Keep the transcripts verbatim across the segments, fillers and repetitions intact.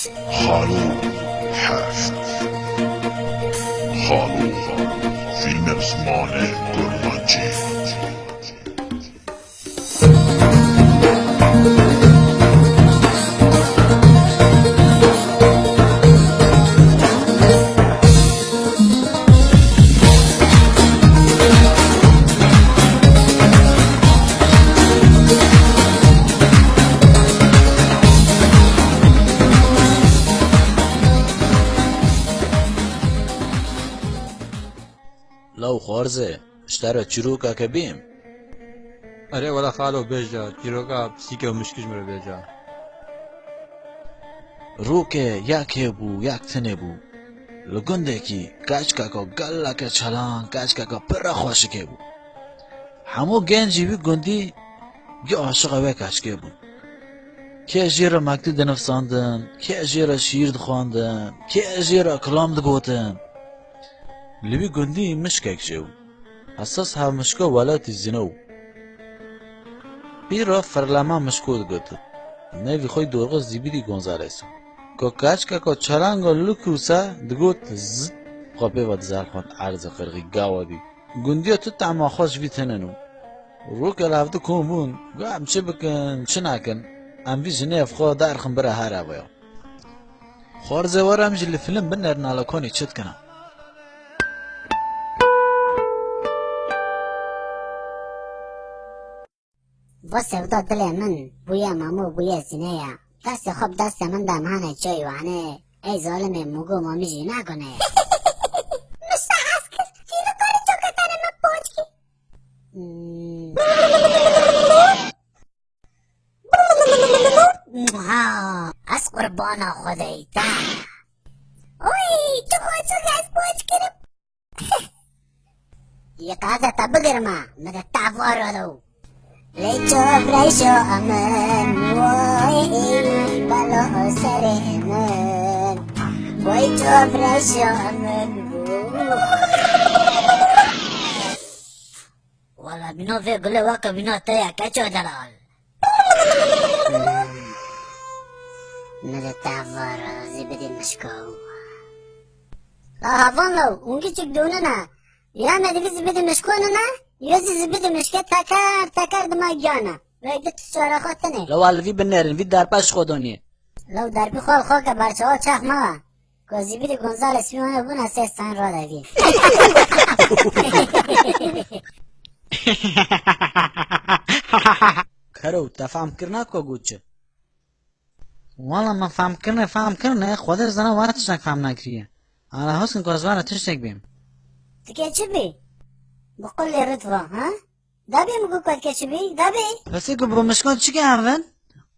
Xalo heft. Xalo, fîlmek zimanê kurmancî. Law xwarze, ji te re çîrokeke bêm? Erê wela xalo bêje, çîroka pisîkê û mişkî ji min re bêje. Rokê yek hebû, yek tinê bû. Li gundekî keçkeke geleke çalan, keçkeke pir xweşik hebû. Hemû gencî wî gundî yê aşiqa wê keçkê bûn. Kê jê re mektûb dinivsandin, kê jê re şîîr dixwandin, kê jê re kilam digotin. Li wî gundî mişkek jê bû. Esas hevmişka welatî Zîne bû. Pîra firlema mişko digot. Nevî xwe dorxist Zîbîdî Gonzales. Ku keçkeka çalanga li kûse digot zit, xwe pê ve dizerxand erzê qirxî gawa dî. Gundiya tu tema xwe ji vî tinin û. Rokê li hevdu kom bûn, got, em çi bikin, çi nakin? Em vî jinê ev xwe derxin bira here veya. Xwarzê were em jî li fîlm binerin ala konê çi dikine. Va sevda dilê min bûye mamo bûye sîne ya. Destê xwe bi destê min de mane çay wane. Ey zalimê mugo mamî jî nagune. Min sahez kir. Tî nikarî çoketene min poç kir. Hmm. Ha, ez qurbana Xwedê te. Oy, tu xwe çi ez poç kirim? Yê qeza te bigirma, min de te varo do. Lê çofreşo min, oy, balo serê min. Oy, çofreşo min. Wala bîna vê gulê weke bîna te ye, keço delal. Min de te varo, zîbidî mişko. La hevan lo, hûn giçik dûnine. Ya me divî zîbidî mişko nine, ya zî zîbidî mişke teker teker dima giyane. Vê di tu çare xwe tine. Lo wal vî binerin, vî derpa ji xwe donî. Lo derbî xwe xwe ke berçawa çax me. Ku Zîbidî Gonzales wî wana bûna sê stan radevî. Kero, te fehm kirina ku got çi? Wala min fehm kirine, fehm kirine, Xwedê zana wara tiştek fehm nakiriye. Ala hoskin ku ez wara tiştek bêm. Dike çi bî? Bi qulê ritva, ha? Dabê min got ku dike çi bî? Dabê? Pesê ku bi mişkan çike herin?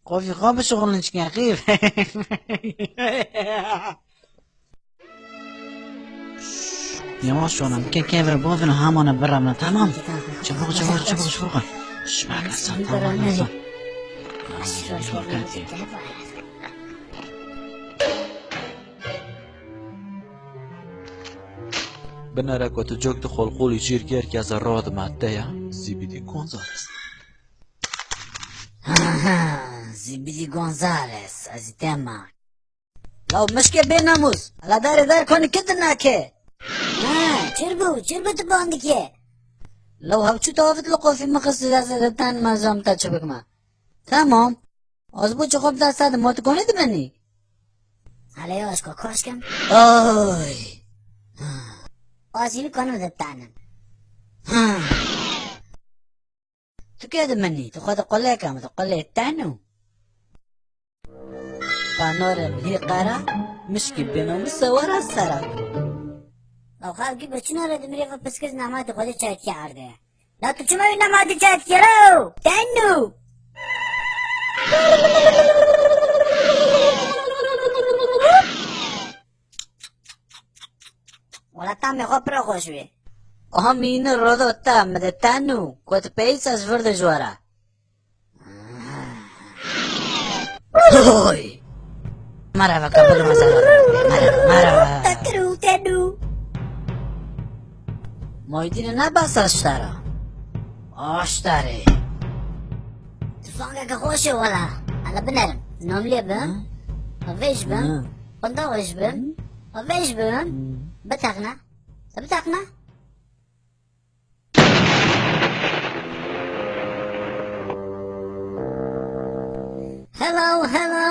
Qofî xwe bişixulin çike xîf. Yavaş olun. Ke kevre bovin hamana biramna, tamam. Çabuk, çabuk, çabuk, çabuk. Şş, bak, sen tamam, sen. Binere ku tu cok tu xolxolî çîr ker ke ez rod me te ya, Zîbidî Gonzales. Zîbidî Gonzales, ez tema. Law mişkê bê namûs. Ala darê dar konî kit nake. Ha, çir bû, çir bû tu bandikê. Law hevçû tavit li qofî min xist, ez ê tan mezam ta çi bikima. Tamam. Az bû çi xwe bida sed mot konî dimenî. Hele ya ez ko koş kim. Oy. Az yî konim de tanim. Ha. Tu kê dimenî? Tu xwe di qulê ke, tu qulê ten û. Panorê min hî qera, mişkî bêno min sewara sera. Ew xelkî bi çina re di mirêva piskiz nematê xwe de çaytî erde. La tu çima wî nematê çaytî kero? Ten û. Wela tamê xwe pir xweş bê. Aha mîne rodo te, min de ten û, ku tu peysa ji vir de ji we re. Oy! Merhaba, kapılı masal. Merhaba, merhaba. Takırı utedu. Moydine ne basa aştara? Aştare. Tufangeke xweş e wela. Hala binerim. Nomliye bi? Hı? Vêj bin. Hı. Xwenda wêj bin. Vêj bin. Hı. Biteqne. Biteqne. Hello, hello.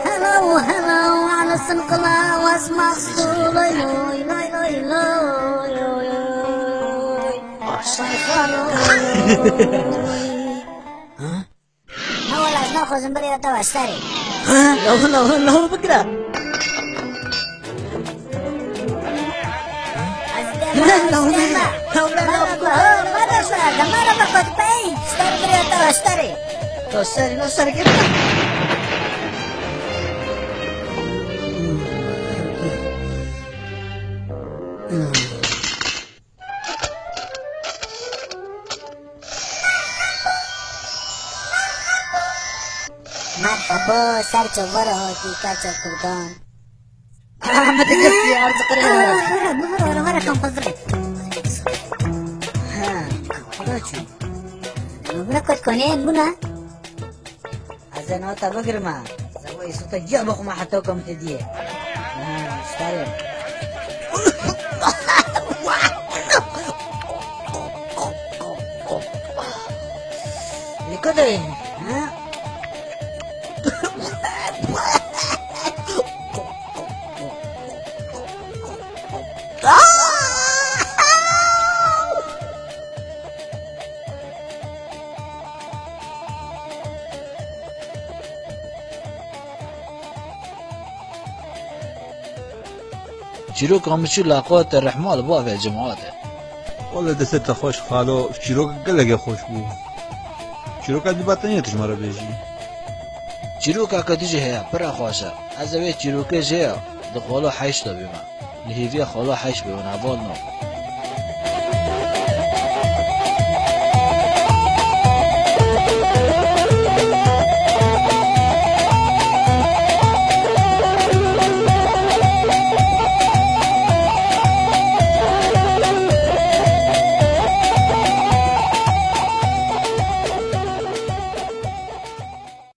Hello, hello. Ana sinqila was maqtu. Loy, loy, loy, loy, loy, loy, loy. Aşağı. Ha? Na wala ez naxwazim birêve te ve starê. Ha? Law, law, law bikira. Ez dê Ne, law, law, law, law, law. Merhaba, merhaba, merhaba, kot pey. Starê birêve te ve starê. To starê, no starê kê. Merhaba, ser çavara hatî, keçe kurdan. Ah, min digirtî, erz qirê. Ah, were, were, were, were, kam xwe zirê. Ha, xuda çû. Buna kot konê buna. Ez ê nava te bigirime. Zerweyê sota ciya bixwime heta ku em tê diyê. Ha, starê. Li ku derê? Ha? Çîroka min çû laqate rehma li bavê cemaat e. Wele destê te xweş xalo, çîroka gelekê xweş bû. Çîroka dî ba tenya tu ji me re bêjî. Çîrokeke tu jî heye, pir e xweş e. Ez ê wê çîrokê jê ya, di xalo heyş de bîme. Li hêviya xalo heyş bibin, hevalno.